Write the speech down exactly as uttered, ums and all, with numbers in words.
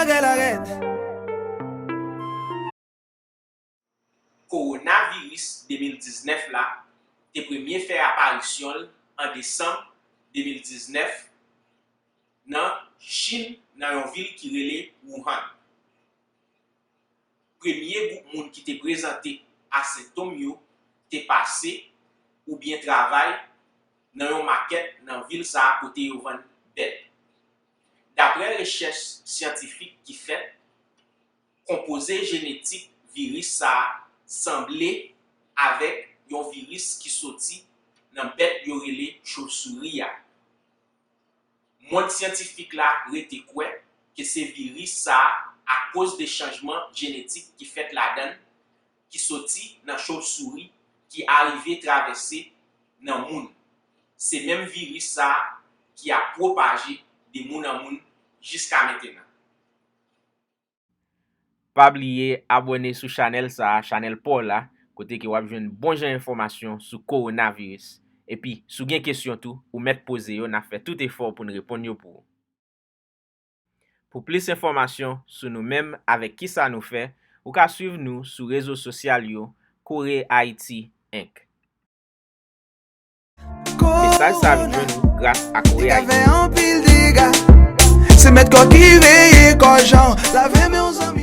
Bagay la rèd. Kowonaviris de mil diznèf la te premye fè aparisyon l an desanm de mil diznèf nan Chin, nan yon vil ki rele Wuhan. Premye gwoup moun ki te prezante a sentòm yo te pase oubyen travay nan yon makèt nan vil sa a kote yo vann bèt. Daprè rechèch syantifik ki fèt, konpoze jenetik viris sa a sanble avèk yon viris ki soti nan bèt yo rele chauve-souris a. Mond syantifik la rete kwè ke se viris sa a, akoz de chanjman jenetik ki fèt ladan l, ki soti nan chauve-souris ki arive travèse nan moun. Se menm viris sa a ki ap pwopaje de moun an moun jiska mentenan. Pa bliye abòne sou chanèl sa a, chanèl pa w la, kote ke w ap jwenn bon jan enfòmasyon sou kowonaviris. Epi, si w gen kesyon tou, ou mèt poze yo, n ap fè tout efò pou n reponn yo pou ou. Pou plis enfòmasyon sou nou menm avèk kisa nou fè, ou ka swiv nou sou rezo sosyal yo Kore Ayiti Enk. Mesaj sa a vin jwenn ou gras a Kore Ayiti. Anpil dega. Se mèt kò ki veye kò jan. Lave men w zanmi.